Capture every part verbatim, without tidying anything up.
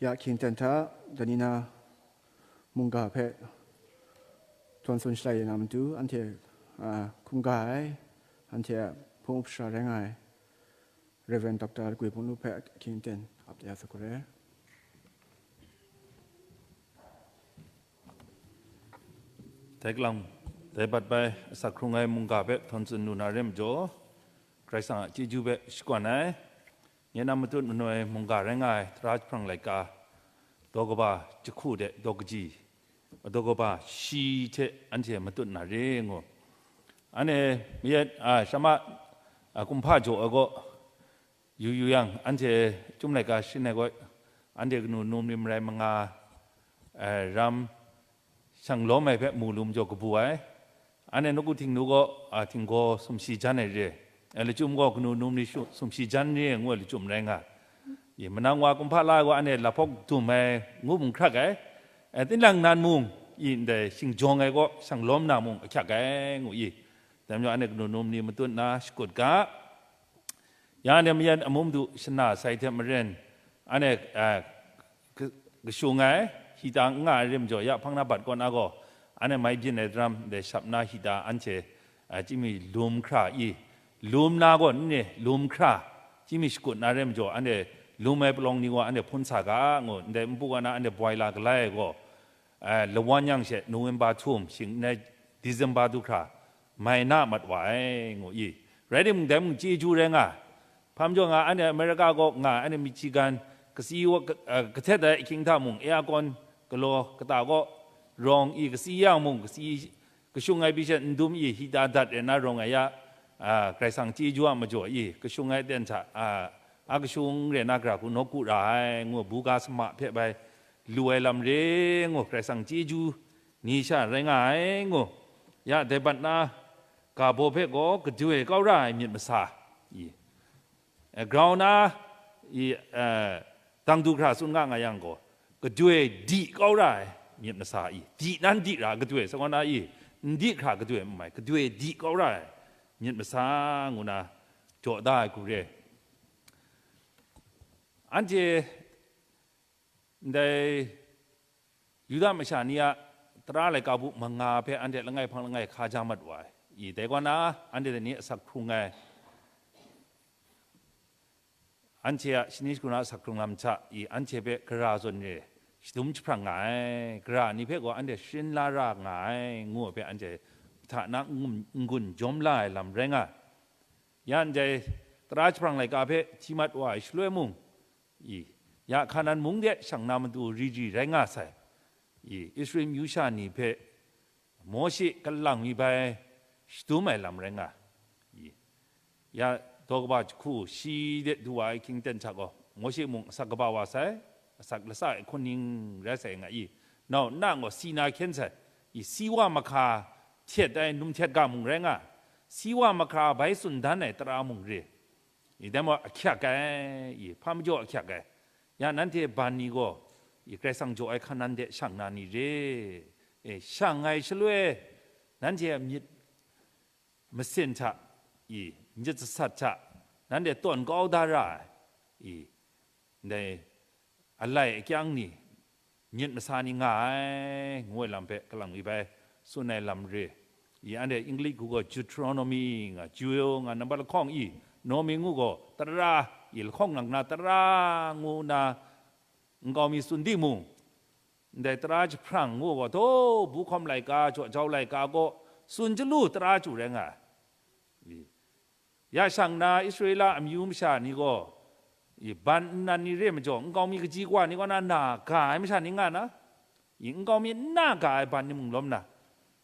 Ya hkying ten hta, dani na mungga hpe htawn tsun shalai ya na matu, anhte, a, hkungga ai, anhte a hpung up sara rai nga ai Rev. Doctor Gwi Hpung Lu hpe hkying ten ap ya sagu re. Dai galang, dai bat bai asak hkrung ai mungga hpe htawn tsun lu na re majaw, Karai Kasang a chyeju hpe shakawn ai. Nye na matut manoi mungga rai nga ai tara jahprang laika, daw kaba jahku de daw kaji, daw kaba shi hte anhte matut na re ngu. Anhte mayat, a, shama, a, kumhpa jaw ai gaw, yu yu yang, anhte chyum laika shin ai gaw, anhte kanu num rim rai manga, a, ram, shang lawm ai hpe mu lu majaw kabu ai. Anhte nawku Htingnu gaw, a, htinggaw sumshi jan ai re. E, lachyum gaw kanu num ni shu-, sumshi jan re ngu ai lachyum rai nga. I, manang wa kumhpa la ai gaw anhte laphawk dum ai ngu mung hkrak ai. E, tinang nan mung, i, ndai shingjawng ai gaw shang lawm na mung ahkyak ai ngu i. Dai majaw anhte kanu num ni matut na shakut ga. Ya anhte mayat amu madu shana sai hte maren, anhte, a, ka-, kashung ai, hita n nga ai re majaw, ya hpang na bat kaw na gaw, anhte mai byin ai daram, ndai shap na hita anhte, a, chyinmi lum hkra i, lum na gaw n ni, lum hkra, chyinmi shakut na re majaw, anhte lum ai palawng ni gaw anhte hpun sa ga ngu, ndai npu ga na anhte boi la galai ai gaw, a, lawan yang she November htum, shing n rai December du hkra, mai na mat wa ai, ngu i. Rai timung, dai mung chyeju rai nga. Hpa majaw nga, anhte America kaw nga, anhte Michigan, kasi wa, ka-, a, kahtet ai ahkying hta mung, aircon galaw kata kaw rawng i, kasi yang mung, kasi kashung ai pyi sha n dum i, hita dat rai na rawng ai ya, a, Karai Kasang chyeju a majaw i, kashung ai aten hta, a, a kashung rai na gara hku nawku ra ai, ngu buga sama hpe bai lu ai lam re, ngu Karai Kasang chyeju ni sha rai nga ai, ngu. Ya, dai bat na ga baw hpe gaw gadoi kau ra ai myit masa, i, e, grau na, i, e, dang du hkra tsun nga nga yang gaw, gadoi di kau ra ai myit masa, i, di nan di ra gadoi, sa gaw na, i, n di hkra gadoi n mai, gadoi di kau ra ai myit masa, ngu na jaw da ai hku re. Anhte ndai Yuda masha ni a tara laika bu manga hpe anhte langai hpang langai hka ja mat wa ai. I, dai kaw na, anhte ni asak hkrung ai, anhte a shani shagu na asak hkrung lam hta, i, anhte hpe gara zawn re shadum jahprang nga ai, gara ni hpe gaw anhte sharin la ra nga ai, ngu ai hpe anhte hta na n-, n-gun jawm la ai lam rai nga ai. Ya ndai tara jahprang laika hpe hti mat wa ai shaloi mung, i, ya Hkanan mung de shang na matu ri ri rai nga sai. I, Israel myu sha ni hpe Mawshe kalang mi bai shadum ai lam rai nga. I, ya daw kaba jahku shi de du wa ai hkying ten hta gaw, Mawshe mung asak kaba wa sai, asak latsa ai hkun ning rai sai nga i, nau nna gaw si na hkyen sai, i, si wa mahka htet ai num htet ga mung rai nga, si wa mahka bai tsun dan ai tara mung re. I, dai maw, ahkyak ai, i, hpa majaw ahkyak ai. Ya nanhte ban ni gaw, i, Karai Kasang jaw ai Hkanan de shang na ni re? E, shang ai shaloi, nanhte a myit masin hta, i, myit jasat hta, nanhte tawn kau da ra ai, i, ndai alai akyang ni, myit masa ni nga ai, ngu ai lam hpe kalang mi bai tsun ai lam re. I, anhte English hku gaw Deuteronomy nga, Jewel nga, nambat lahkawng i, nomi ngu gaw tara, i, lahkawng lang na tara ngu na nkau mi tsun timung, ndai tara jahprang ngu gaw, daw, bu hkawm laika, jaw jau laika gaw, tsun chyalu tara chyu rai nga ai. I, ya shang na Israela amyu masha ni gaw, i, ban nnan ni re majaw, nkau mi kaji kawa ni kaw na na ga ai masha ni nga na, i, nkau mi n na ga ai ban ni mung lawm na,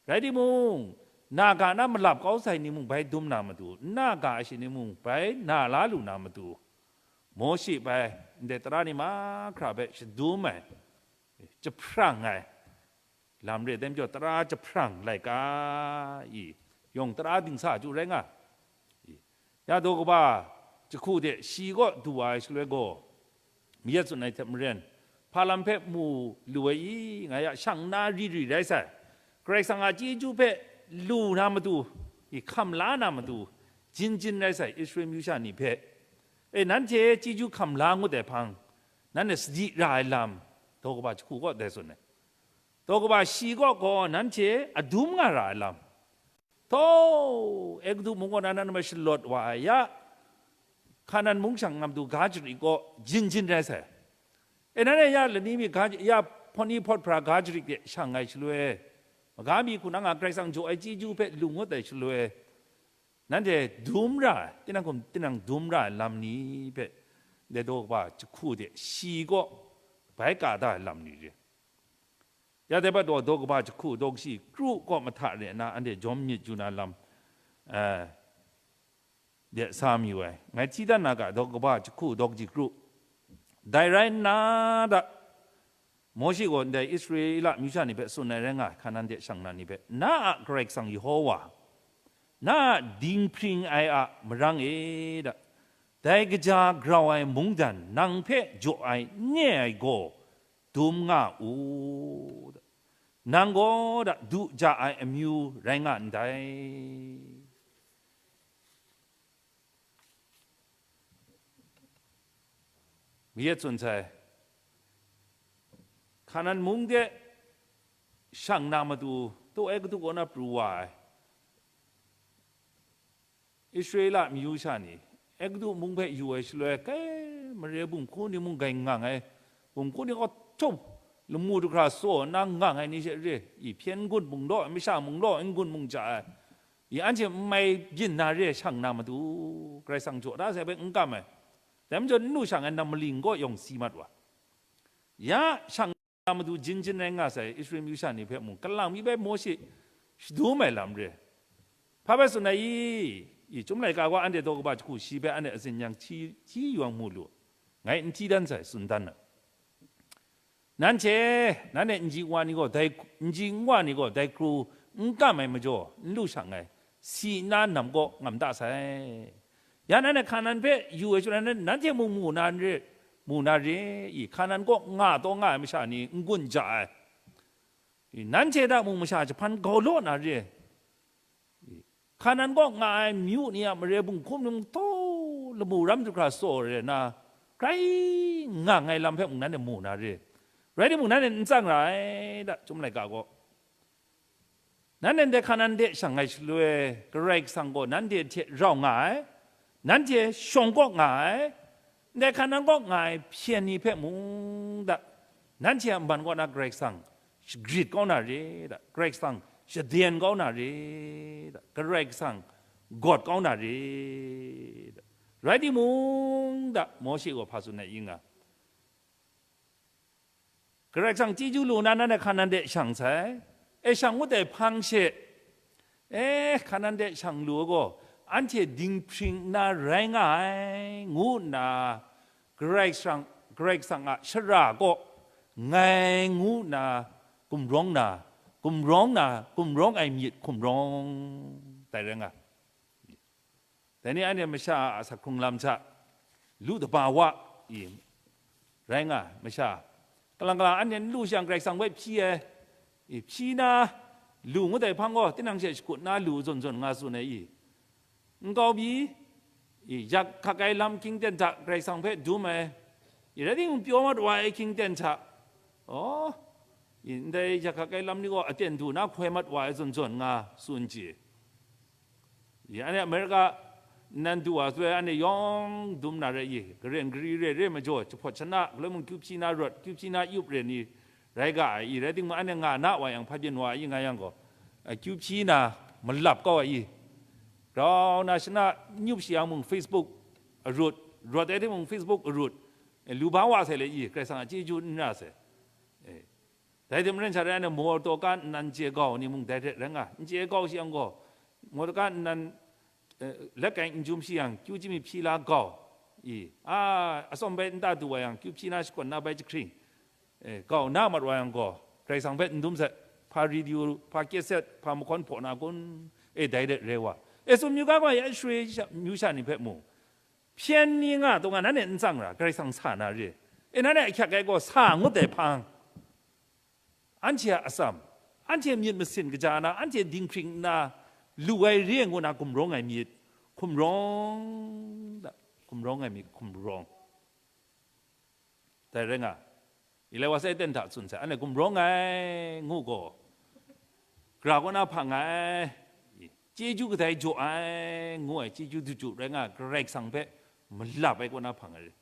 rai timung, na ga na malap kau sai ni mung bai dum na matu, n na ga ai shi ni mung bai na la lu na matu, Mawshe bai ndai tara ni mahkra hpe shadum ai, jahprang ai lam re ai majaw, tara jahprang laika i yawng tara dingsa chyu rai nga. I, ya daw kaba jahku de shi kaw du wa ai shaloi gaw, mayat tsun ai hte maren, hpa lam hpe mu lu ai i, nga ya shang nna ri ri rai sai. Karai Kasang a chyeju hpe lu na matu, i hkam la na matu, jin jin rai sai Israel myu sha ni hpe. E, nanhte chyeju hkam la ngut ai hpang, Nanhte sadi ra ai lam, daw kaba jahku kaw dai tsun ai. Daw kaba shi kaw gaw nanhte adum nga ra ai lam. Taw, Egutu mung kaw na nan mashalawt wa ai, ya Hkanan mung shang nga matu ga jarik kaw jin jin rai sai. E, nanhte ya lani mi ga, ya hpawt ni hpawt hpra ga jarik de shang ai shaloi, maga mi hku nang a Karai Kasang jaw ai chyeju hpe lu ngut ai shaloi, nanhte dum ra ai, tinang hkum, tinang dum ra ai lam ni hpe, dai daw kaba jahku de shi kaw bai ka da ai lam ni re. Ya dai pat daw, daw kaba jahku, daw kashi kru kaw mahta re nna, anhte jawm myit yu na lam, eh, de sa mayu ai. Ngai hti dan na ga, daw kaba jahku, daw kaji kru. Dai rai nna da, Mawshe gaw ndai Israela myu sha ni hpe tsun ai rai nga ai, Hkanan de shang na ni hpe, na a Karai Kasang Yehova, na a dinghpring ai a marang e da, dai kaja grau ai mungdan nang hpe jaw ai nye ai gaw, dum nga u. Nang gaw da du ja ai amyu rai nga ndai. Mayat tsun sai, Hkanan mung de shang na matu, taw Egutu kaw na pru wa ai Israela myu sha ni, Egutu mung hpe yu ai shaloi, kai, mare bung hku ni mung gai ngang ai, bung hku ni kaw htum, lamu du hkra saw nna ngang ai ni she re, i hpyen n-gun mung law, masha mung law, n-gun mung ja ai, i anhte n mai byin na re shang na matu, Karai Kasang jaw da sai hpe n kam ai, dai majaw n lu shang ai nam maling kaw yawng si mat wa. Ya shang na matu jin jin rai nga sai, Israel myu sha ni hpe mung, kalang mi bai Mawshe shadum ai lam re. Hpa bai tsun ai i? I Chyum laika gaw anhte daw kaba jahku shi hpe anhte azin yang hti, hti yu yang mu lu, ngai n hti dan sai, tsun dan ai. Nanhte, nanhte nji nwa ni gaw dai, nji nwa ni gaw dai hkru n kam ai majaw, n lu shang ai, si nna nam kaw ngam da sai. Ya nanhte Hkanan hpe yu ai shaloi, nanhte mung mu na re, mu na re i? Hkanan kaw nga taw nga ai masha ni n-gun ja ai, i, nanhte hta mung masha jahpan gau law na re? I, Hkanan kaw nga ai myu ni a mare bung hkum ni mung taw lamu ram du hkra saw re na, grai ngang ai lam hpe mung nanhte mu na re? Rai timung, nanhte n tsang ra ai da, Chyum laika gaw. Nanhte ndai Hkanan de shang ai shaloi, Karai Kasang gaw nanhte hte rau nga ai, nanhte shawng kaw nga ai, ndai Hkanan kaw nga ai hpyen ni hpe mung da, nanhte a man kaw na Karai Kasang shagrit kau na re da, Karai Kasang shaden kau na re da, Karai Kasang gawt kau na re da. Rai timung da, Mawshe gaw hpa tsun ai i nga? Karai Kasang chyeju lu na, nanhte Hkanan de shang sai. E, shang ngut ai hpang she, e, Hkanan de shang lu ai gaw, anhte dinghpring nna rai nga ai, ngu nna, Karai Kasang, Karai Kasang a shara kaw ngai ngu nna gumrawng na, gumrawng na, gumrawng ai myit hkum rawng, dai rai nga. Dai ni anhte masha a asak hkrung lam hta lu daba wa i, rai nga ai masha, kalang kalang anhte n lu shang, Karai Kasang hpe hpyi ai, i, hpyi na lu ngut ai hpang gaw, tinang she shakut na lu zawn zawn nga tsun ai i, nkau pyi, i, yak hkak ai lam hkying ten hta Karai Kasang hpe dum ai, i, rai timung, pyaw mat wa ai hkying ten hta, aw, i, ndai yak hkak ai lam ni gaw aten du na hkoi mat wa ai zawn zawn nga tsun chye. I, anhte Amerika nnan du wa shaloi, anhte yawng dum na re i, karen gari re re majaw, jahpawt shana, galoi mung kyu hpyi na rawt, kyu hpyi na yup re ni rai ga ai i, rai timung, anhte nga na wa yang, hpa byin wa i nga yang gaw, a, kyu hpyi na malap kau ai i, grau na shana nyup shi yang mung Facebook arut, rawt ai timung Facebook arut, e, lu ba wa sai le i, Karai Kasang a chyeju n ra sai. E, Dai hte maren sha rai anhte motoka nnan chye gau ni mung dai hte rai nga, n chye gau shi yang gaw, motoka nnan, eh, lat kai n jum shi yang, kyu chyim mi hpyi la gau, i, a, atsawm bai nta du wa yang, kyu hpyi na shakawn na bai jahkring, eh, gau na mat wa yang gaw, Karai Kasang hpe n dum sai, hpa radio, hpa kyeset, hpa mahkawn hpaw na kun, e, dai hte rai wa. E, tsun myu ga gaw, ya Israela myu sha ni hpe mung, hpyen ni nga taw nga, nanhte n tsang ra, Karai Kasang sa na re. E, nanhte ahkyak ai gaw sa ngut ai hpang, anhte a atsam, anhte myit masin kaja na, anhte dinghpring nna lu ai re ai ngu na gumrawng ai myit, hkum rawng da, hkum rawng ai myit, hkum rawng. Dai rai nga, Ilai wa sai ten hta tsun sai, anhte gumrawng ai ngu gaw, gara kaw na hpang ai, chyeju kadai jaw ai ngu ai chyeju daju rai nga, Karai Kasang hpe malap ai kaw na hpang ai.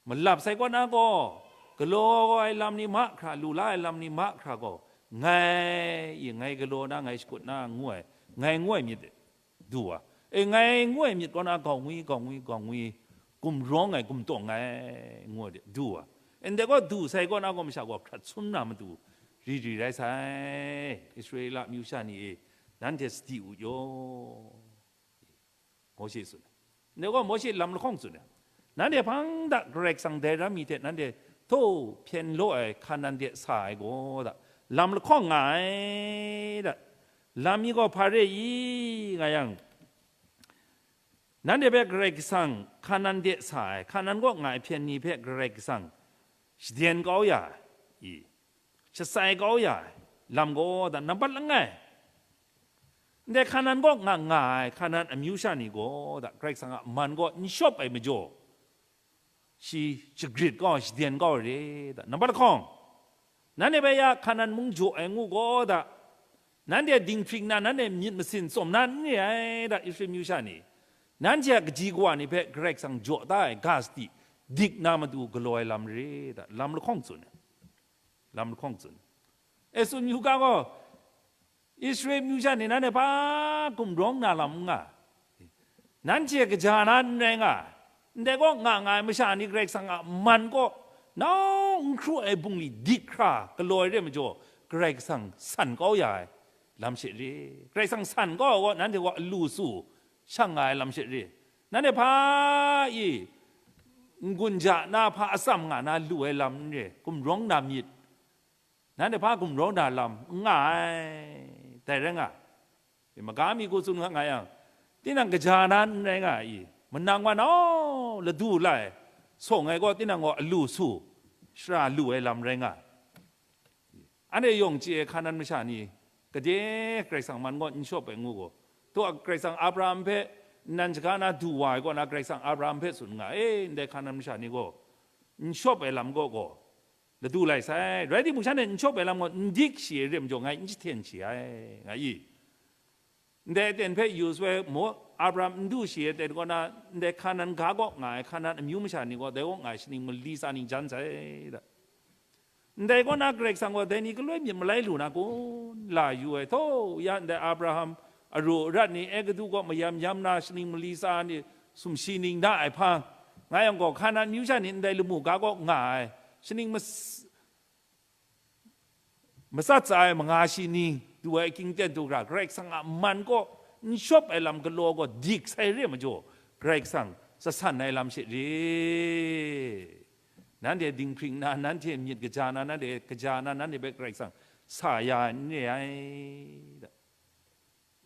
Malap sai kaw na gaw, galaw ai lam ni mahkra, lu la ai lam ni mahkra gaw, ngai, i, ngai galaw na, ngai shakut na ngu ai, ngai ngu ai myit du wa. E, ngai ngu ai myit kaw na gau ngwi, gau ngwi, gau ngwi, gumrawng ai, gumtawng ai ngu ai du wa. Ndai gaw du sai kaw na gaw masha gaw hkrat sum na matu ri ri rai sai. Israela amyu sha ni e, nanhte sadi u yaw. Mawshe tsun ai. Ndai gaw Mawshe lam lahkawng tsun ai. Nanhte hpang da Karai Kasang dai ram mi hte nanhte htaw hpyen law ai Hkanan de sa ai gaw da, lam lahkawng nga ai da. Lam mi gaw hpa re i nga yang, nanhte hpe Karai Kasang Hkanan de sa ai, Hkanan kaw nga ai hpyen ni hpe Karai Kasang shaden kau ya i, shatsai kau ya ai lam gaw da, nampat langai. Ndai Hkanan kaw nga nga ai Hkanan amyu sha ni gaw da, Karai Kasang a man kaw n shawp ai majaw, shi shagrit kau, shaden kau re da, nampat lahkawng. Nanhte hpe ya Hkanan mung jaw ai ngu gaw da, nanhte dinghpring na, nanhte myit masin tsawm na n re ai da, Israel amyu sha ni. Nanhte a kaji kawa ni hpe Karai Kasang jaw da ai ga sadi, dik na matu galaw ai lam re da, lam lahkawng tsun ai. Lam lahkawng tsun. E, tsun yu ga gaw, Israel amyu sha ni nanhte hpa gumrawng na lam n nga. Nanhte kaja na n rai nga. Ndai kaw nga nga ai masha ni Karai Kasang a man kaw nau n hkru ai bungli dik hkra galaw ai re majaw, Karai Kasang san kau ya ai lam she re. Karai Kasang san kau ai gaw nanhte gaw alu su shang nga ai lam she re. Nanhte hpa i n-gun ja na, hpa atsam nga na lu ai lam n re, gumrawng na myit. Nanhte hpa gumrawng na lam n nga ai, dai rai nga ai. Maga mi hku tsun nga nga yang, tinang kaja na n rai nga ai i, manang wa nau ladu lai, sawng ai gaw tinang gaw alu su, shara lu ai lam rai nga ai. Anhte yawng chye ai Hkanan masha ni, gade Karai Kasang man gaw n shawp ai ngu gaw, taw Karai Kasang Abraham hpe nnan shaga na du wa ai kaw na, Karai Kasang Abraham hpe tsun nga, e, ndai Hkanan masha ni gaw, n shawp ai lam gaw gaw, ladu lai sai. Rai timung, shanhte n shawp ai lam gaw n dik shi ai re majaw, ngai n jahten shi ai, nga i. Ndai aten hpe yu sai, mo, Abraham n du shi ai aten kaw na, ndai Hkanan ga kaw nga ai, Hkanan amyu masha ni gaw, dai kaw nga ai shaning mali tsa ning jan sai da. Ndai kaw na, Karai Kasang gaw dai ni galoi myit malai lu na kun la yu ai, thaw ya ndai Abraham aru arat ni, Egutu kaw mayam yam na, shaning mali tsa ni, sumshi ning na ai hpang, nga yang gaw, Hkanan amyu sha ni ndai lamu ga kaw nga ai, shaning mas-, matsat tsa ai manga shi ni, du ai king ten du hkra, Karai Kasang a man kaw n shawp ai lam galaw gaw dik sai re majaw, Karai Kasang tsasan ai lam she re. Nanhte dinghpring na, nanhte myit kaja na, nanhte kaja na, nanhte hpe Karai Kasang sa ya ai n re ai.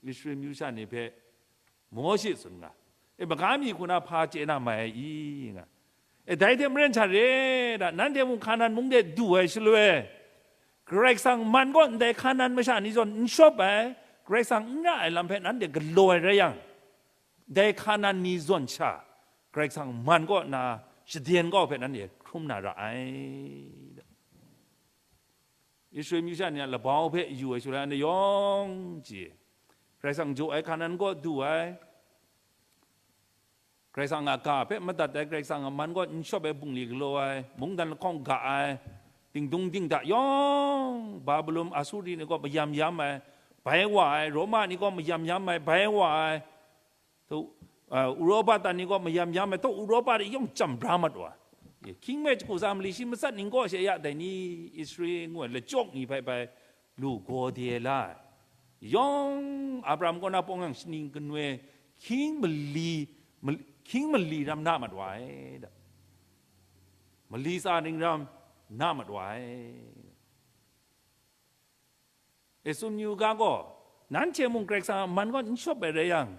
Israel amyu sha ni hpe Mawshe tsun nga, e, maga mi hku na hpa chye na mai ai i? Nga, e, dai hte maren sha re da, nanhte mung Hkanan mung de du ai shaloi, Karai Kasang man kaw ndai Hkanan masha ni zawn n shawp ai, Karai Kasang n ra ai lam hpe nanhte galaw ai rai yang, dai Hkanan ni zawn sha Karai Kasang man kaw nna shaden kau hpe nanhte hkrum na ra ai. Israel amyu sha ni a labau hpe yu ai shaloi, anhte yawng chye, Karai Kasang jaw ai Hkanan kaw du ai, Karai Kasang a ga hpe madat ai, Karai Kasang a man kaw n shawp ai bungli galaw ai, mungdan lahkawng ga ai, dingdung dingda yawng, Babulon, Asuri ni kaw mayam yam ai, bai wa ai, Roma ni kaw mayam yam ai, bai wa ai, taw, a, Uropa tan ni kaw mayam yam ai, taw, Uropa de yawng chyam bra mat wa ai. Hkying me jaku tsa mali shi matsat ning kaw she ya dai ni, Israel ngu ai lachyawk ni hpai hpai lu gaw de la ai. Yawng Abraham kaw na pawng yang shaning kanoi hkying mali, mal-, hkying mali ram na mat wa ai da. Mali tsa ning ram na mat wa ai. E, tsun yu ga gaw, nanhte mung Karai Kasang a man kaw n shawp ai rai yang,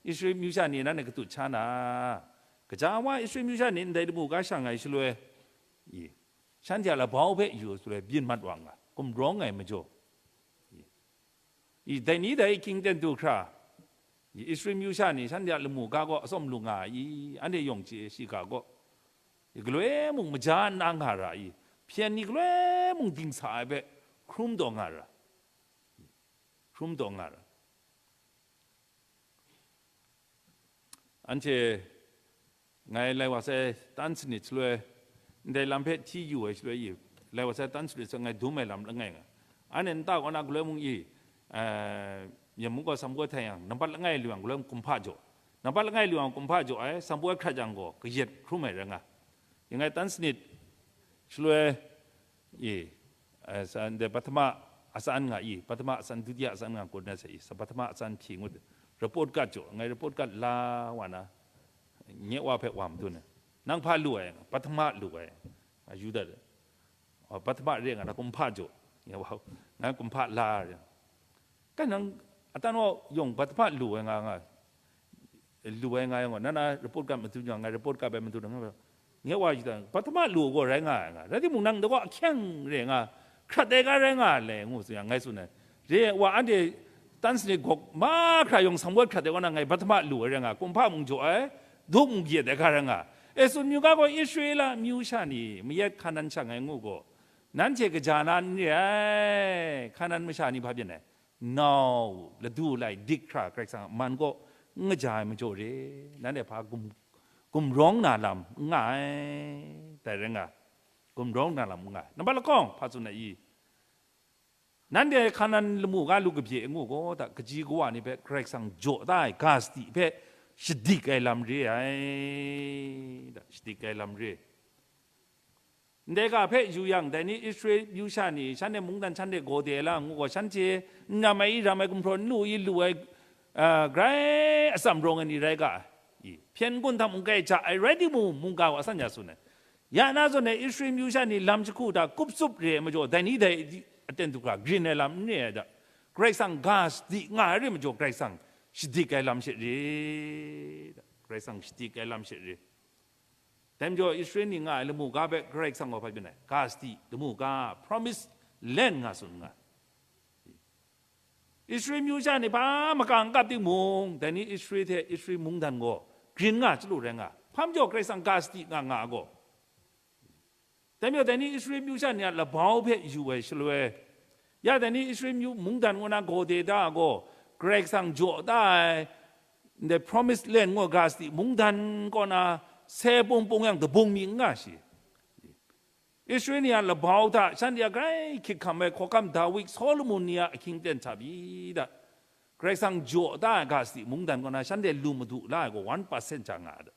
Israel amyu sha ni nanhte katut sha na, gaja wa Israel amyu sha ni ndai lamu ga shang ai shaloi, i, shanhte a labau hpe yu shaloi byin mat wa nga, gumrawng ai majaw, i, i, dai ni dai hkying ten du hkra, i, Israel amyu sha ni shanhte a lamu ga gaw atsawm lu nga ai i? Anhte yawng chye, shiga gaw. Galoi mung maja nna nga ra i, hpyen ni galoi mung dingsa ai hpe hkrum taw nga ra, hkrum taw nga ra. Anhte ngai lai wa sai tan sanit shaloi, ndai lam hpe hti yu ai shaloi i, lai wa sai tan sanit shaloi ngai dum ai lam langai nga. Anhte nta kaw na galoi mung i, eh, Myen mung gaw Samboi htai yang, nampat langai lu yang galoi mung kumhpa jaw. Nampat langai lu yang kumhpa jaw ai, Samboi hkrat yang gaw kayat hkrum ai rai nga. Yang ngai tan sanit shaloi i, eh, sa, ndai pahtama atsan nga i, pahtama atsan, dutiya atsan nga kun na sai i, sa pahtama atsan hpyi ngut, report card jaw, ngai report card la wa na, nye wa hpe wa madun ai. Nang hpa lu ai, pahtama lu ai, a, Yuda de. Oh, pahtama re nga na kumhpa jaw, nye wa, ngai kumhpa la re. Kan nang atan wa yawng pahtama lu ai nga nga, lu ai nga yang, nang na report card madun yang, ngai report card bai madun nga, nye wa Yuda, pahtama lu gaw rai nga ai nga, rai timung nang da gaw ahkyeng re nga, hkrat ai ga rai nga le, ngu tsun yang, ngai tsun ai. Re wa anhte tan sanit gawk mahkra yawng Samboi hkrat ai kaw na ngai pahtama lu ai rai nga, kumhpa mung jaw ai, dup mung kayat ai ga rai nga. Esun myu ga gaw Israela myu sha ni mayat Hkanan shang ai ngu gaw, nanhte kaja na n re ai, Hkanan masha ni hpa byin ai. Nau, ladu lai, dik hkra Karai Kasang a man kaw n kaja ai majaw re, nanhte hpa gum-, gumrawng na lam n nga ai, dai rai nga, gumrawng na lam n nga ai. Nambat lahkawng, hpa tsun ai i? Nanhte Hkanan lamu ga lu kabye ngu gaw, da, kaji kawa ni hpe Karai Kasang jaw da ai ga sadi hpe shadik ai lam re ai, da, shadik ai lam re. Ndai ga hpe yu yang, dai ni Israel myu sha ni, shanhte mungdan shanhte gaw de la ngu gaw, shanhte n ram ai, i ram ai, gumhpraw n lu i lu ai, a, grai atsam rawng ai ni rai ga ai. I, hpyen gun hta mung kai ja ai rai timung, mungga wa san ya tsun ai. Ya na zawn e, Israel myu sha ni lam jahku hta kup tsup re ai majaw, dai ni dai aten du hkra grin ai lam n re ai da. Karai Kasang ga sadi nga ai re majaw, Karai Kasang shadik ai lam she re da. Karai Kasang shadik ai lam she re. Dai majaw, Israel ni nga ai lamu ga hpe Karai Kasang gaw hpa byin ai, ga sadi lamu ga, promise land nga tsun nga. Israel myu sha ni hpa maka n kap timung, dai ni Israel hte Israel mungdan gaw grin nga chyalu rai nga. Hpa majaw, Karai Kasang ga sadi nga nga ai gaw. Dai majaw, dai ni Israel myu sha ni a labau hpe yu ai shaloi, ya dai ni Israel myu mungdan ngu na gaw de da ai gaw, Karai Kasang jaw da ai, ndai promised land ngu ai ga sadi mungdan kaw na, se pung pung yang dabung mi n nga shi. Israel ni a labau hta shanhte a grai hkyit hkam ai hkawhkam Dawi, Solomun ni a ahkying ten hta pyi da, Karai Kasang jaw da ai ga sadi mungdan kaw na shanhte lu madu la ai gaw one percent hta nga ai da.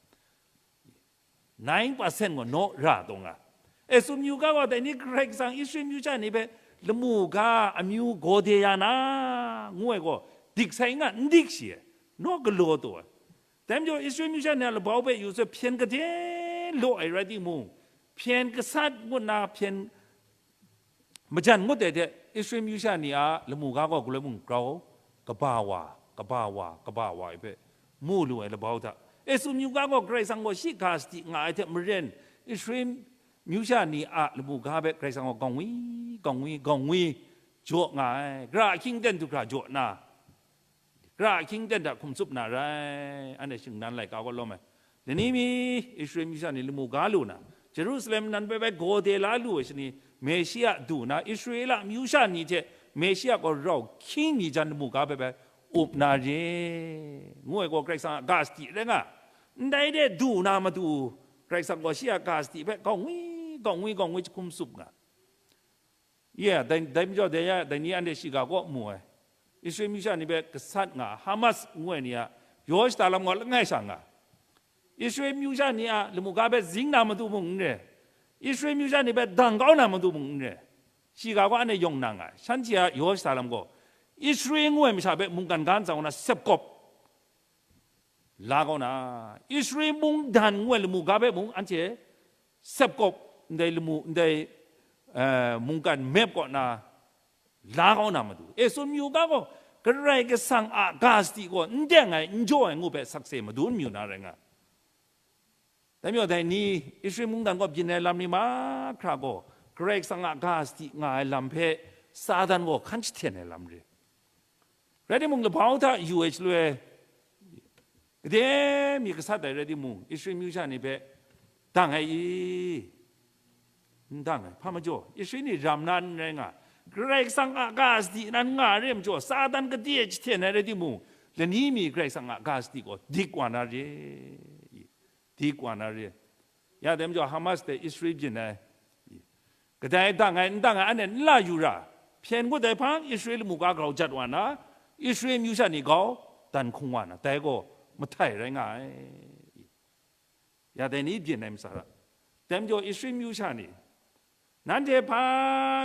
Nine percent gaw naw ra taw nga. Esun myu ga gaw dai ni Karai Kasang Israel myu sha ni hpe lamu ga amyu gaw de ya na, ngu ai gaw, dik sai nga n dik shi ai, naw galaw taw ai. Dai majaw, Israel myu sha ni a labau hpe yu sai hpyen gade law ai rai timung, hpyen gasat ngut na hpyen majan ngut ai hte, Israel myu sha ni a lamu ga gaw galoi mung grau, kaba wa, kaba wa, kaba wa ai hpe mu lu ai labau hta, Esun myu ga gaw Karai Kasang gaw shi ga sadi nga ai hte maren, Israel myu sha ni a lamu ga hpe Karai Kasang gaw gaw ngwi, gaw ngwi, gaw ngwi jaw nga ai, gara ahkying ten du hkra jaw nna, gara ahkying ten hta hkum tsup na rai, anhte shingnan laika kaw lawm ai. Dai ni mi Israel myu sha ni lamu ga lu na, Jerusalem nan bai bai gaw de la lu ai shani, Meshia du na, Israela myu sha ni hte Meshia gaw rau hkying mi jan lamu ga bai bai up na re, ngu ai gaw Karai Kasang a ga sadi rai nga. Ndai de du na matu, Karai Kasang gaw shi a ga sadi hpe gaw ngwi, gaw ngwi, gaw ngwi jahkum tsup nga. Ye, dai, dai majaw dai ya, dai ni anhte shiga kaw mu ai. Israel myu sha ni hpe gasat nga, Hamas ngu ai ni a yaw shada lam gaw langai sha nga. Israel myu sha ni a lamu ga hpe zing na matu mung n re, Israel myu sha ni hpe dang kau na matu mung n re, shiga kaw anhte yawng na nga ai. Shanhte a yaw shada lam gaw, Israel ngu ai masha hpe mungkan ga ntsa kaw na sepkawp la kau na, Israel mungdan ngu ai lamu ga hpe mung anhte sepkawp, ndai lamu, ndai, eh, mungkan mep kaw na la kau na matu, Esun myu ga gaw Karai Kasang a ga sadi gaw n deng ai, n jaw ai ngu hpe sakse madun mayu na rai nga. Dai majaw dai ni, Israel mungdan kaw byin ai lam ni mahkra gaw, Karai Kasang a ga sadi nga ai lam hpe Satan gaw hkan jahten ai lam re. Rai timung, labau hta yu ai shaloi, gade mi gasat ai rai timung, Israel myu sha ni hpe dang ai i? N dang ai, hpa majaw, Israel ni ram na n rai nga, Karai Kasang a ga sadi nan nga ai re majaw, Satan gade jahten ai rai timung, lani mi Karai Kasang a ga sadi gaw dik wa na re, dik wa na re. Ya dai majaw, Hamas dai Israel byin ai, kadai dang ai, n dang ai, anhte n la yu ra, hpyen ngut ai hpang Israel lamu ga grau jat wa na, Israel amyu sha ni gau dan hkung wa na, dai gaw mahtai rai nga ai. Ya dai ni byin ai masara, dai majaw Israel amyu sha ni, nanhte hpa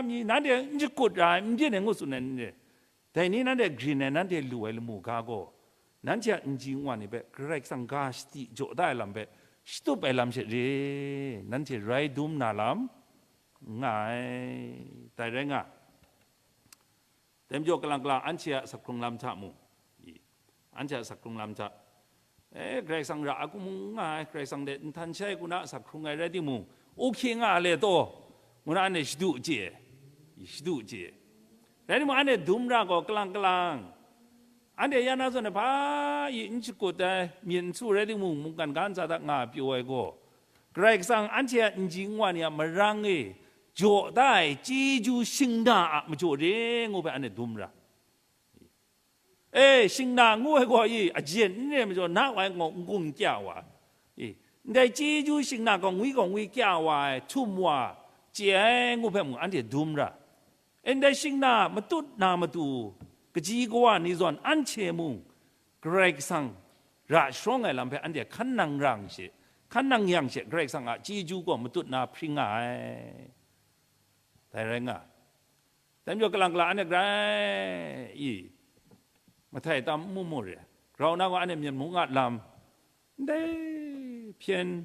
mi, nanhte n shakut ra ai, n byin ai ngu tsun ai n re? Dai ni nanhte grin ai, nanhte lu ai lamu ga gaw, nanhte a nji nwa ni hpe Karai Kasang ga sadi jaw da ai lam hpe shatup ai lam she re, nanhte rai dum na lam n nga ai, dai rai nga. Dai majaw kalang kalang anhte a asak hkrung lam hta mung, i, anhte a asak hkrung lam hta, e, Karai Kasang ra ai hku mung n nga ai, Karai Kasang de nhtan shai hku na asak hkrung ai rai timung, u hkye nga ai le taw, ngu na anhte shadu chye, shadu chye. Rai timung, anhte dum ra gaw kalang kalang, anhte ya na zawn ai hpa i n shakut ai, myit n su rai timung, mungkan ga ntsa hta nga pyaw ai gaw, Karai Kasang anhte a nji nwa ni a marang e jaw da ai chyeju shingna a majaw re ngu hpe anhte dum ra. E, shingna ngu ai gaw i, ajen n re majaw, na wa ai gaw n-gung n kya wa, i, ndai chyeju shingna gaw ngwi gaw ngwi kya wa ai, htum wa, chye ai ngu hpe mung anhte dum ra. E, ndai shingna matut na matu, kaji kawa ni zawn anhte mung Karai Kasang ra sharawng ai lam hpe anhte hkan nang rang she, hkan nang yang she, Karai Kasang a chyeju gaw matut na hpring nga ai. Dai rai nga. Dai majaw kalang kalang anhte grai i, mahtai tam n mu mu re, grau na gaw anhte Myen mung a lam, ndai hpyen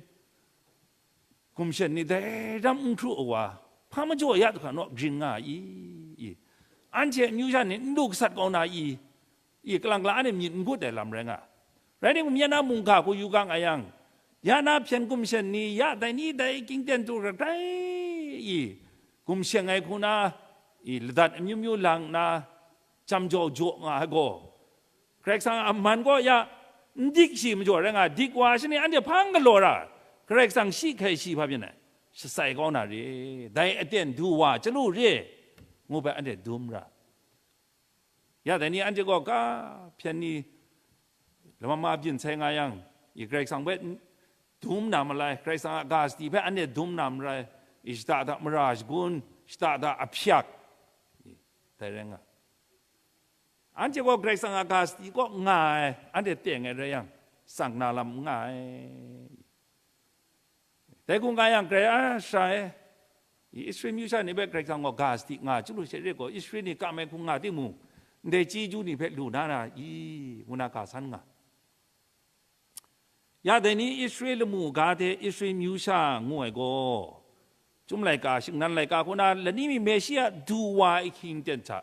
gumshen ni dai ram n hkru ai wa, hpa majaw ya du hkra naw grin nga ai i? I, anhte amyu sha ni n lu gasat kau na i? I, kalang kalang anhte myit n gut ai lam rai nga. Rai timung, ya na mungga hku yu ga nga yang, ya na hpyen gumshen ni, ya dai ni dai kying ten tu hkra grai i, gumshen ai hku na, i, ladat amyu myu lang nna, jam jau jaw nga ai gaw, Karai Kasang a man gaw ya, n dik shi majaw rai nga, dik wa shi ni anhte hpang galaw ra, Karai Kasang shi hkai shi hpa byin ai, shasai kau na re, dai aten du wa chyalu re, ngu hpe anhte dum ra. Ya dai ni anhte gaw ka hpyen ni lama ma byin sai nga yang, i, Karai Kasang hpe n-, dum na malai, Karai Kasang a ga sadi hpe anhte dum na marai, i, shada da mara shagun, shada da ahpyak, i, dai rai nga. Anhte gaw Karai Kasang a ga sadi kaw nga ai, anhte teng ai rai yang, tsang na lam n nga ai. Dai hku nga yang, Karai a sha e, i, Israel amyu sha ni hpe Karai Kasang gaw ga sadi nga chyalu she re gaw, Israel ni kam ai hku nga timung, ndai chyeju ni hpe lu na ra i, ngu na ga san nga. Ya dai ni Israel lamu ga hte Israel amyu sha ngu ai gaw, Chyum laika, shingnan laika hku na lani mi Meshia du wa ai ahkying ten hta,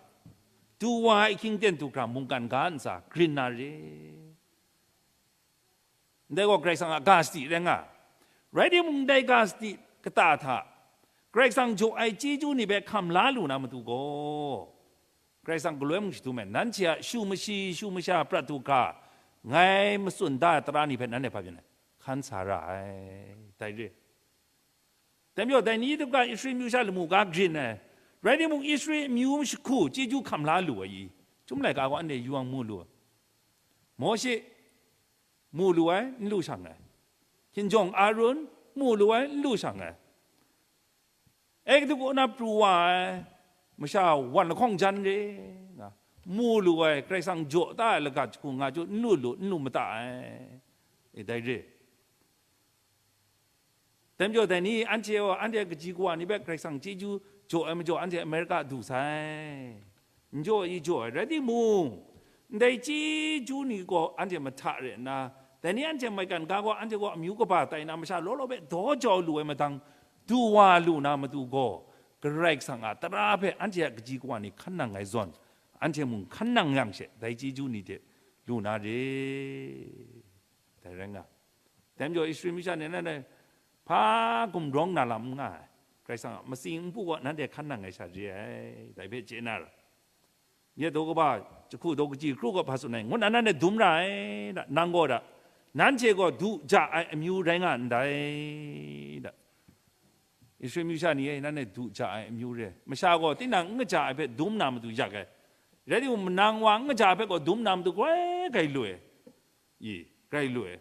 du wa ai ahkying ten du hkra mungkan ga ntsa grin na re. Ndai gaw Karai Kasang a ga sadi rai nga. Rai timung, ndai ga sadi kata hta Karai Kasang jaw ai chyeju ni hpe hkam la lu na matu gaw, Karai Kasang galoi mung shadum ai, nanhte a shu mashi, shu masha prat du hkra, ngai matsun da ai tara ni hpe nanhte hpa byin ai, hkan sa ra ai, dai re. Dai majaw, dai ni hta ga Israel amyu sha lamu ga grin ai, rai timung, Israel amyu shahku chyeju hkam la lu ai i? Chyum laika gaw anhte yawng mu lu ai. Mawshe mu lu ai, n lu shang ai. Hkinjawng Arun mu lu ai, n lu shang ai. Egiptu kaw na pru wa ai masha wan lahkawng jan re, nga, mu lu ai, Karai Kasang jaw da ai lagat jahku nga chyu n lu lu, n lu mata ai. E, dai re. Dai majaw, dai ni anhte gaw, anhte a kaji kawa ni hpe Karai Kasang chyeju jaw ai majaw, anhte Amerika du sai. N jaw i jaw ai rai timung, ndai chyeju ni gaw anhte mahta re nna, dai ni anhte maigan ga gaw, anhte gaw amyu kaba tai na masha law law hpe daw jau lu ai madang, du wa lu na matu gaw, Karai Kasang a tara hpe anhte a kaji kawa ni hkan nang ai zawn, anhte mung hkan nang yang she, dai chyeju ni hte lu na re. Dai rai nga. Dai majaw, Israel masha ni nanhte hpa gumrawng na lam n nga ai. Karai Kasang a matsing npu gaw nanhte hkan nang ai sha re ai, dai hpe chye na ra. Nye daw kaba, jahku daw kaji kru gaw hpa tsun ai, ngu nna nanhte dum ra ai, nang gaw da, Nanhte gaw du ja ai amyu rai nga ndai, da. Israel myu sha ni e, nanhte du ja ai amyu re. Masha gaw tinang n kaja ai hpe dum na matu yak ai. Rai timung, manang wa n kaja ai hpe gaw dum na matu grai grai lu ai. I, grai lu ai.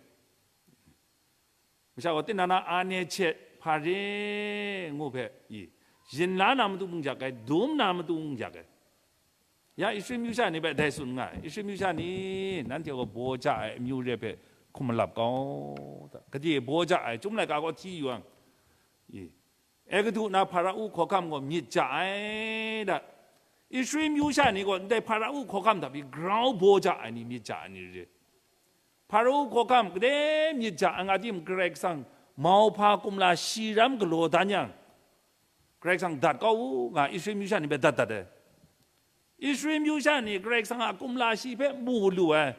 Masha gaw tinang na a ne chet hpa re ngu hpe, i, yin la na matu mung yak ai, dum na matu mung yak ai. Ya Israel myu sha ni hpe dai tsun nga ai. Israel myu sha ni, nanhte gaw baw ja ai amyu re hpe hkum malap kau, da. Gade baw ja ai, Chyum laika gaw hti yu yang, i, Egutu na Hparao hkawhkam gaw myit ja ai, da. Israel myu sha ni gaw ndai Hparao hkawhkam hta pyi grau baw ja ai ni, myit ja ai ni re. Hparao hkawhkam gade myit ja ai nga tim, Karai Kasang mauhpa kumla shi ram galaw dan yang, Karai Kasang dat kau u nga, Israel myu sha ni hpe dat dat ai. Israel myu sha ni Karai Kasang a kumla shi hpe mu lu ai,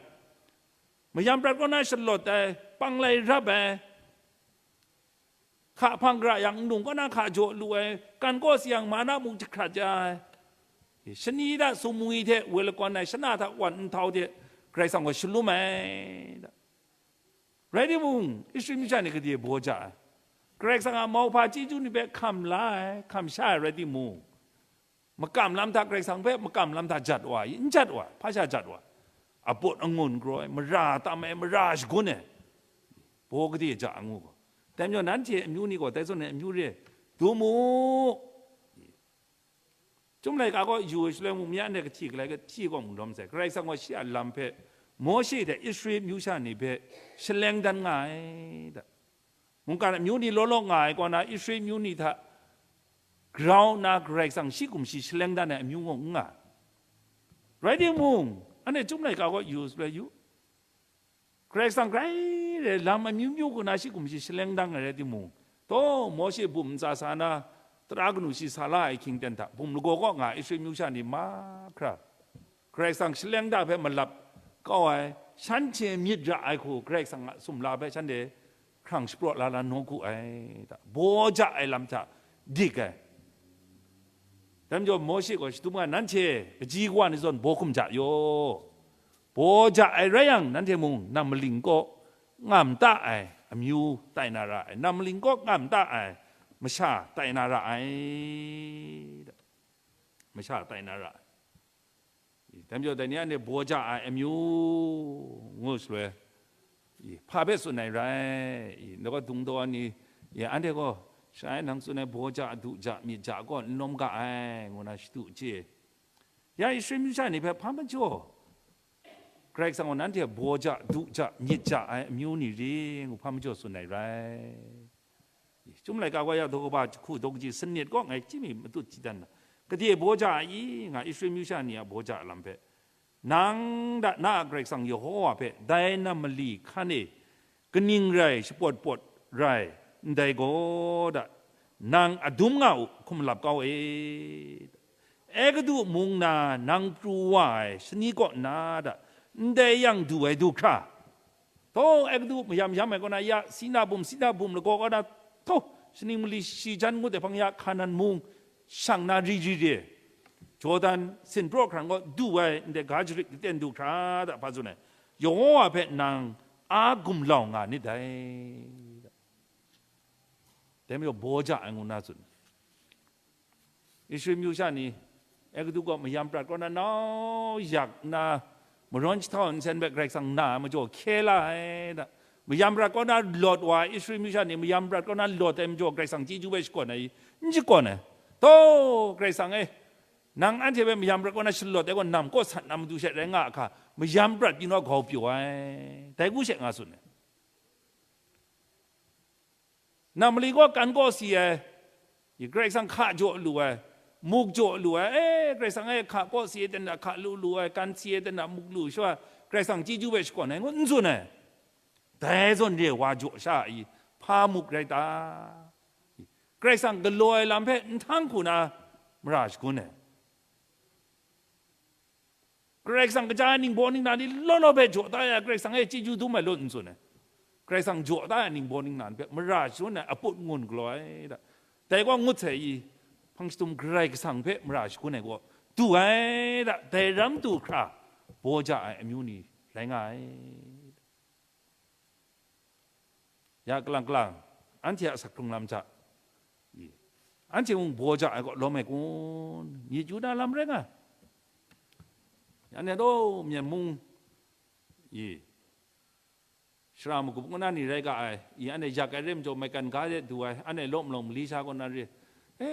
mayam prat kaw na shalawt ai, panglai rap ai, hka hpang gara yang nlung kaw na hka jaw lu ai, kan kaw si yang mana muk jahkrat ya ai, shani hta sumwi hte woi lakawn ai, shana hta wan nhtau hte Karai Kasang gaw shalum ai, da. Rai timung, Israel myu sha ni gade baw ja ai? Karai Kasang a mauhpa chyeju ni hpe hkam la ai, hkam sha ai rai timung, makam lam hta, Karai Kasang hpe makam lam hta jat wa ai, n jat wa ai, hpa sha jat wa ai? Aput angun galaw ai, mara tam ai, mara shagun ai, baw gade ja ai ngu gaw. Dai majaw, nanhte amyu ni gaw dai zawn ai amyu re ai, du mu. Chyum laika gaw yu ai shaloi mung, mya ndai kahti galai kahti gaw mung dawm sai, Karai Kasang gaw shi a lam hpe Mawshe hte Israel myu sha ni hpe shaleng dan nga ai, da. Mungkan amyu ni law law nga ai kaw na, Israel myu ni hta grau nna Karai Kasang shi kumshi shaleng dan ai amyu gaw n nga ai. Rai timung, anhte Chyum laika gaw yu shaloi yu, Karai Kasang grai re, lam amyu myu kaw na shi kumshi shaleng dan ai rai timung, taw, Mawshe bum ntsa sa na, tara kanu shi sa la ai hkying ten hta, bum lagaw kaw nga Israel myu sha ni mahkra, Karai Kasang shaleng da hpe malap kau ai, shanhte myit ra ai hku Karai Kasang a sumla hpe shanhte hkrang shapraw la la nawku ai, da, baw ja ai lam hta dik ai. Dai majaw, Mawshe gaw shadum nga, nanhte kaji kawa ni zawn baw hkum ja yaw. Baw ja ai rai yang, nanhte mung nam maling kaw ngam ta ai amyu tai na ra ai, nam maling kaw ngam ta ai masha tai na ra ai, masha tai na ra ai. Dai majaw, dai ni anhte baw ja ai amyu ngu shaloi, i, hpa hpe tsun ai rai? I, ndai gaw dungdaw ai ni, i, anhte gaw, shaloi nang tsun ai baw ja, du ja, myit ja gaw n lawm ga ai, ngu na shadu chye. Ya Israel myu sha ni hpe hpa majaw, Karai Kasang gaw nanhte baw ja, du ja, myit ja ai amyu ni ri ngu hpa majaw tsun ai rai? Chyum laika gaw ya daw kaba jahku daw kaji sanit kaw ngai chyim mi matut chyadan na, gade baw ja ai i nga, Israel myu sha ni a baw ja ai lam hpe, nang da na a Karai Kasang Yehowa hpe dai nam mali hkan e kaning rai shapawt pawt rai ndai gaw da, nang adum nga u, hkum lap kau e. Egutu mung na nang pru wa ai shani kaw na da, ndai yang du ai du hkra, taw, Egutu mayam yam ai kaw na ya, Sina bum, Sina bum lagaw kaw na, taw, shaning mali shi jan ngut ai hpang ya, Hkanan mung shang na ri ri re, Jordan sinpraw hkran kaw du ai ndai ga jarit laten du hkra da, hpa tsun ai? Yehowa hpe nang a gumlau nga nit dai. Dai majaw, baw ja ai ngu na tsun. Israel myu sha ni, Egutu kaw mayam prat kaw na nau yak nna, marawn jahtau nsen hpe Karai Kasang na ai majaw hkye la ai da. Mayam prat kaw na lawt wa ai Israel myu sha ni, mayam prat kaw na lawt ai majaw Karai Kasang chyeju hpe shakawn ai i? N shakawn ai. Taw, Karai Kasang e, nang anhte hpe mayam prat kaw na shalawt ai gaw, nam kaw sat na matu she rai nga a hka, mayam prat pyi naw grau pyaw ai, dai hku she nga tsun ai. Nam mali kaw kan kaw si ai, Karai Kasang hka jaw lu ai, muk jaw lu ai, e, Karai Kasang e hka kaw si ai ten hta hka lu lu ai, kan si ai ten hta muk lu shawa, Karai Kasang chyeju hpe shakawn ai ngu n tsun ai. Dai zawn re wa jaw sha ai, hpa muk rai ta? Karai Kasang galaw ai lam hpe nhtang hku na mara shagun ai. Karai Kasang kaja ai ningbaw ningnan ni law law hpe jaw da ya, Karai Kasang e chyeju dum ai law n tsun ai. Karai Kasang jaw da ai ningbaw ningnan hpe mara shagun ai, aput ngun galaw ai da. Dai gaw ngut sai i, hpang shadum Karai Kasang hpe mara shagun ai gaw du ai da, dai ram du hkra baw ja ai amyu ni rai nga ai. Ya kalang kalang, anhte a asak hkrung lam hta, i, anhte mung baw ja ai kaw lawm ai kun? Myit yu na lam rai nga. Ya, anhte law, Myen mung, i, shara magup ngu na ni rai ga ai, i, anhte yak ai re majaw, maigan ga de du ai, anhte law malawng Malaysia kaw na re, e,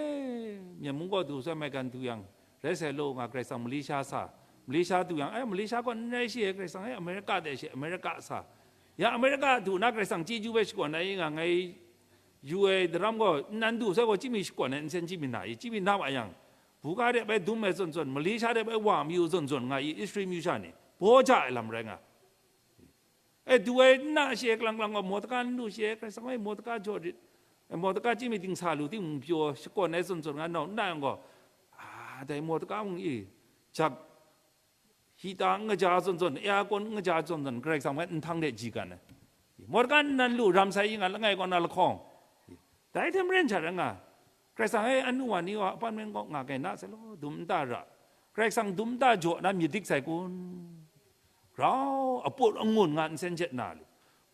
Myen mung kaw du sai, maigan du yang, rai sai law nga, Karai Kasang Malaysia sa, Malaysia du yang, e, Malaysia kaw n rai shi e, Karai Kasang e, America de shi, America sa, ya, America du na Karai Kasang chyeju hpe shakawn ai nga, ngai yu ai daram gaw, nnan du sai gaw, chyi mi shakawn ai nsen chyi mi na i, chyi mi na wa yang, buga de bai dum ai zawn zawn, Malaysia de bai wa mayu zawn zawn nga i, Israel myu sha ni baw ja ai lam rai nga. E, du ai nna she kalang kalang gaw, Mordeka n lu she, Karai Kasang e Mordeka jaw rit, e, Mordeka chyi mi dingsa lu timung pyaw shakawn ai zawn zawn nga nau nna yang gaw, a, dai Mordeka mung i, jak, hita n kaja zawn zawn, aircon n kaja zawn zawn, Karai Kasang hpe nhtang de ji gan ai. Mordeka nnan lu ram sai i nga langai kaw na lahkawng. Dai hte maren hta rai nga, Karai Kasang e anu wa ni wa apartment kaw nga kai na sai law, dum nta ra. Karai Kasang dum nta jaw na myit dik sai kun? Grau, aput angun nga nsen jet na lu,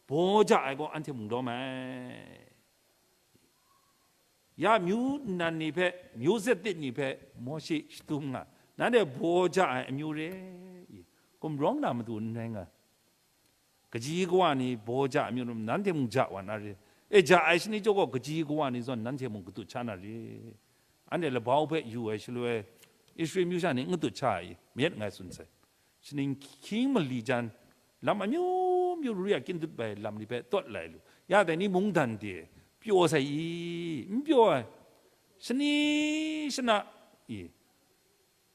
baw ja ai gaw anhte mung lawm ai. Ya myu nnan ni hpe, myu zatdit ni hpe Mawshe shadum nga, nanhte baw ja ai amyu re i, gumrawng na matu n rai nga. Kaji kawa ni baw ja ai amyu rum, nanhte mung ja wa na re. E, ja ai shani jaw gaw, kaji kawa ni zawn nanhte mung katut sha na re. Anhte labau hpe yu ai shaloi, Israel myu sha ni n katut sha ai, myit ngai tsun sai. Shaning hkying mali jan, lam amyu myu ru ya kyin dut bai lam ni hpe tawt lai lu. Ya dai ni mungdan de, pyaw sai i? N pyaw ai. Shani shana i,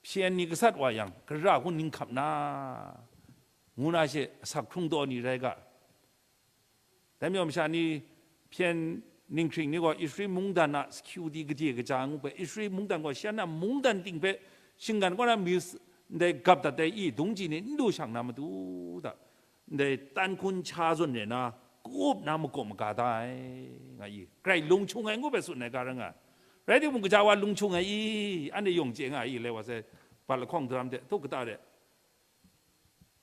hpyen ni gasat wa yang, gara hku ning hkap na, ngu na she asak hkrung taw ni rai ga. Dai majaw masha ni hpyen ninghkring ni gaw Israel mungdan a security gade kaja ngu hpe, Israel mungdan gaw shi a mungdan ting hpe shinggan kaw na mis ndai gap dat ai i, dungji ni n du shang na matu da, ndai tan hkun cha zawn re na, ka-up na makaw maga da ai, nga i, grai lung hkyung ai ngu hpe tsun ai ga rai nga. Rai timung, gaja wa lung hkyung ai i, anhte yawng chye nga ai i, lai wa sai, bat lahkawng daram hte, htuk kata hte,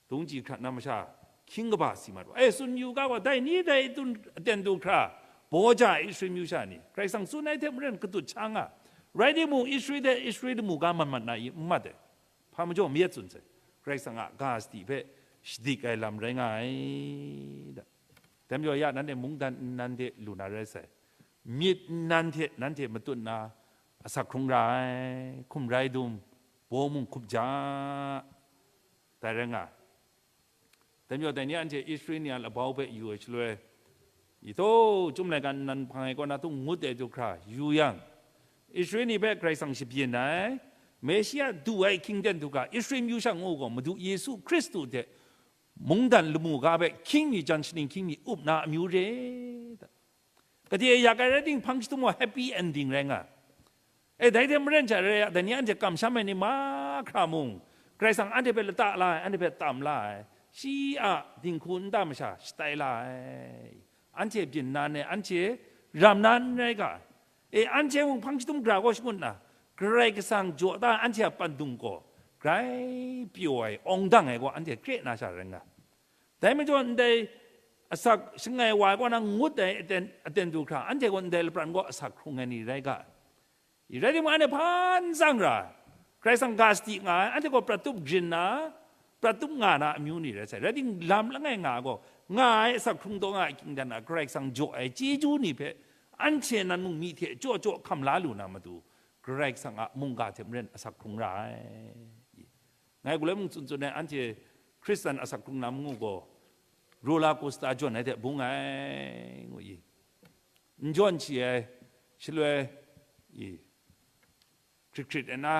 dungji hkrat na masha hkying kaba si mat wa, e, tsun yu ga wa, dai ni dai tun aten du hkra, baw ja ai Israel myu sha ni, Karai Kasang tsun ai hte maren katut sha nga. Rai timung, Israel hte Israel damu ga mat mat na i? N mat ai. Hpa majaw mayat tsun sai, Karai Kasang a ga sadi hpe shadik ai lam rai nga ai da. Dai majaw ya, nanhte mungdan nnan de lu na rai sai, myit nnan hte nanhte matut na asak hkrung ra ai, hkum rai dum, baw mung hkup ja, dai rai nga. Dai majaw dai ni anhte Israel ni a labau hpe yu ai shaloi, i taw, Chyum laika nnan hpang ai kaw na tung ngut ai du hkra yu yang, Israel ni hpe Karai Kasang shabyin ai, Meshia du ai hkying ten du hkra, Israel myu sha ngu gaw, Madu Yesu Hkristu hte mungdan lamu ga hpe hkying mi jan shaning hkying mi up na amyu re. Gade yak ai rai ting, hpang jahtum gaw happy ending rai nga. E, dai hte maren hta rai a, dai ni anhte kamsham ai ni mahkra mung, Karai Kasang anhte hpe lata la ai, anhte hpe tam la ai, shi a dinghku nta masha shatai la ai, anhte byin na ne, anhte ram na n rai ga. E, anhte mung hpang jahtum gara gaw shangut nna, Karai Kasang jaw da anhte a pandung gaw grai pyaw ai, awng dang ai gaw anhte kre na sha rai nga. Dai majaw, ndai asak shangai wa ai kaw na ngut ai aten, aten du hkra, anhte gaw ndai lapran gaw asak hkrung ai ni rai ga. I rai timung, anhte hpa n tsang ra, Karai Kasang ga sadi nga ai, anhte gaw prat tup grin na, prat tup nga na amyu ni rai sai. Rai ting, lam langai nga ai gaw, nga ai asak hkrung taw nga ai hkying dan a, Karai Kasang jaw ai chyeju ni hpe anhte nan mung myi hte chyaw chyaw hkam la lu na matu, Karai Kasang a mungga hte maren asak hkrung ra ai. Ngai galoi mung tsun tsun ai, anhte Hkristan asak hkrung lam ngu gaw, roller coaster jawn ai hte bung ai, ngu i. N jawn shi ai, shaloi, i, hkrit hkrit ai na,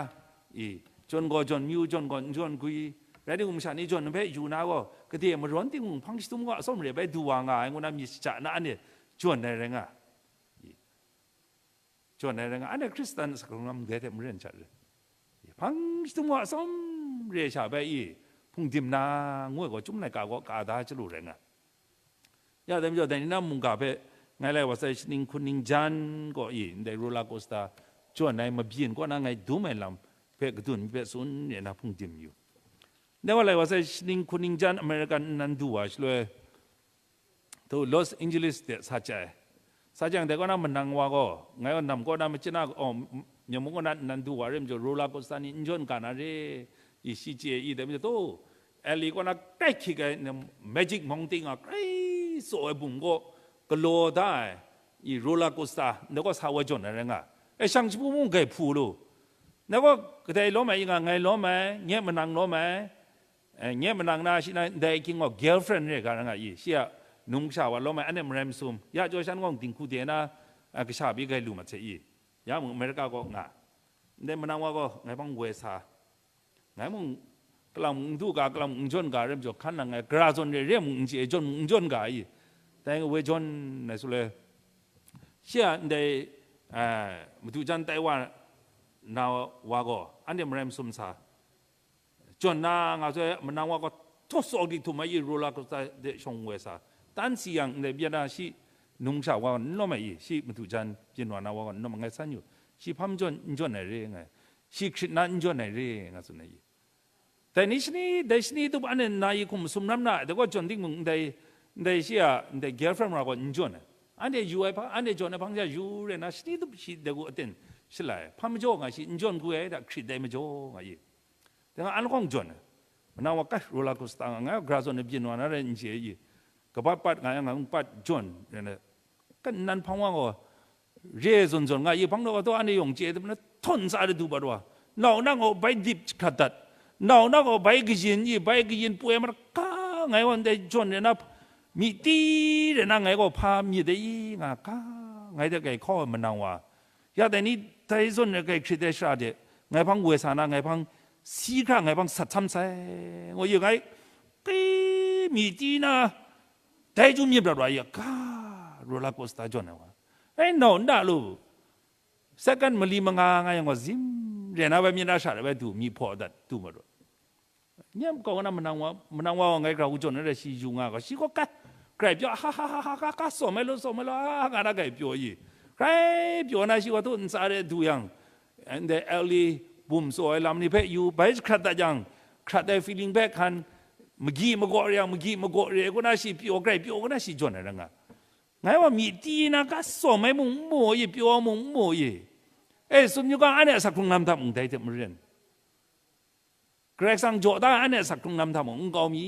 i, jawn gaw jawn myu, jawn gaw n jawn gwi, rai timung, masha ni jawn hpe yu na gaw, gade marawn timung, hpang jahtum gaw atsawm re bai du wa nga ai, ngu na myit shaja na anhte jawn ai rai nga. I. Jawn ai rai nga, anhte Hkristan asak hkrung lam ndai hte maren sha re. Hpang jahtum gaw atsawm re sha bai i, hpung dim na, ngu ai gaw, Chyum laika gaw ka da chyalu rai nga. Ya, dai majaw, dai ni na mungga hpe ngai lai wa sai, shaning hkun ning jan gaw i, ndai roller coaster jawn ai mabyin kaw na ngai dum ai lam hpe kadun mi hpe tsun re na hpung dim yu. Ndai wa lai wa sai, shaning hkun ning jan American nnan du wa shaloi, Htu Los Angeles de sa chye ai. Sa chyang dai kaw na manang wa gaw, ngai gaw nam kaw na machyin a, oh, m-, myamu kaw na nnan du wa re majaw, roller coaster ni n jawn ga na re, i shi chye i dai majaw, tu, L A kaw na grai hkyik ai, n-, Magic Mountain a grai tsaw ai bum kaw galaw da ai, i roller coaster, ndai kaw sa wa jawn ai rai nga. E shang shapu mung gai hpu lu. Ndai kaw kadai lawm ai i nga, ngai lawm ai, nye manang lawm ai, eh, nye manang na shi na ndai ahkying gaw girlfriend re ga ra nga i, shi a nung kasha wa lawm ai, anhte marai masum, ya jaw shan gaw dinghku de na, eh, kasha bi gai lu mat se i, ya mung America kaw nga, ndai manang wa gaw ngai hpang woi sa, ngai mung, kalang mung n du ga, kalang mung n jawn ga, rem jaw hkan nang ngai, gara zawn re re mung n chye, jawn mung n jawn ga i, dai woi jawn ai su le, shi a ndai, eh, madu jan tai wa na wa gaw, anhte marai masum sa, jawn na nga sai, manang wa gaw htaw sawk di htum ai i, roller coaster de shawng woi sa, tan si yang ndai byin na shi nung sha wa n lawm ai i, shi madu jan byin wa na wa n lawm ai, ngai san yu, shi hpa majawn n jawn ai re ngai, shi hkrit na n jawn ai re nga tsun ai i. Dai ni shani, dai shani tup anhte nna i hkum masum ram na, dai gaw jawn ting mung ndai, ndai shi a, ndai girlfriend wa gaw n jawn ai. Anhte yu ai hpa, anhte jawn ai hpang sha yu re na, shani tup shi dai gaw aten shalai, hpa majaw nga shi n jawn ku ai, da hkrit dai majaw nga i. Dai nga an lahkawng jawn ai. Manang wa kai roller coaster nga, ngai gara zawn ai byin wa na rai n chye i. Kabat pat nga yang, ngai mung pat jawn rai na. Kan nan hpang wa gaw, re zawn zawn nga, i hpang daw wa taw, anhte yawng chye ai, htawn sa ai du bat wa. Nau na gaw bai dip hkrat dat. Nau na gaw bai kayin i, bai kayin poi ai marka ngai gaw ndai jawn rai na, myi ti rai na ngai gaw hpa myit ai i nga ka, ngai de kai hkaw ai manang wa. Ya dai ni dai zawn rai kai hkrit ai shara de, ngai hpang woi sa na, ngai hpang si hkra, ngai hpang sat sam sai, ngu i ngai, kai myi ti na, dai chyu myit brat wa i, ka, roller coaster jawn ai wa. Ai, nau n da lu, second mali manga nga yang gaw, zim, ren na bai myit na sha rai bai du, myi hpaw dat, du mat wa. Nyam kau na manang wa, manang wa wa ngai grau jawn na rai shi yu nga ga, shi gaw ka, grai pyaw, ha, ha, ha, ha, ka, ka, sawm ai law, sawm ai law, ha, ha, nga na grai pyaw i. Grai pyaw na shi wa tu ntsa re du yang, ndai L A bum tsaw ai lam ni hpe yu, bai jahkrat dat yang, hkrat ai feeling hpe hkan, magi magaw re yang, magi magaw re, ku na shi pyaw, grai pyaw, ku na shi jawn ai rai nga. Ngai wa myi ti na ka sawm ai mung n mu i, pyaw mung n mu i. E, tsun yu ga, anhte a sak hkrung lam hta mung dai hte maren. Karai Kasang jaw da ai, anhte a sak hkrung lam hta mung n kau mi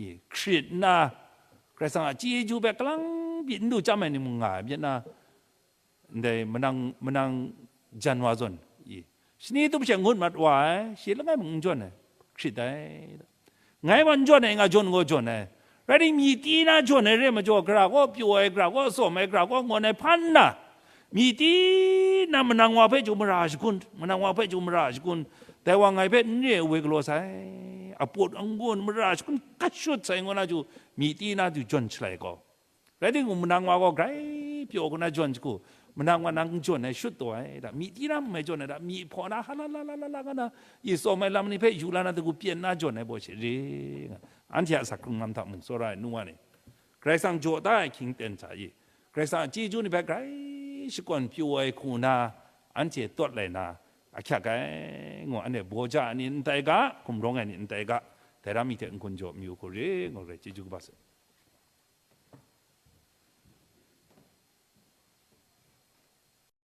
i, hkrit nna, Karai Kasang a chyeju hpe kalang pyi n du chyam ai ni mung nga ai myit na, ndai manang, manang jan wa zawn i, shani tup she ngut mat wa ai, shi langai mung n jawn ai, hkrit ai. Ngai gaw n jawn ai nga, jawn gaw jawn ai. Rai timung, myi ti na jawn ai re majaw, gara gaw pyaw ai, gara gaw sawm ai, gara gaw ngawn ai hpan na, myi ti na manang wa hpe chyu mara shagun, manang wa hpe chyu mara shagun, dai wa ngai hpe n re ai woi galaw sai, aput anggun mara shagun hkat shut sai ngu na chyu, myi ti na du jawn shalai gaw. Rai timung, manang wa gaw grai pyaw ku na jawn shagu, manang wa nang n jawn ai shut taw ai da, myi ti na n mai jawn ai da, myi hpaw na ha la la la la la nga na, i sawm ai lam ni hpe yu la na, dagu pyen na jawn ai baw she re nga, anhte a sak hkrung lam hta mung tsawra ai nu wa ni, Karai Kasang jaw da ai hkying ten hta i, Karai Kasang a chyeju ni hpe grai shakawn pyaw ai hku na, anhte tawt lai na, ahkyak ai, ngu anhte baw ja ai ni n tai ga, gumrawng ai ni n tai ga, dai ram mi hte n-gun jaw mayu hku re, ngu re, chyeju kaba sai.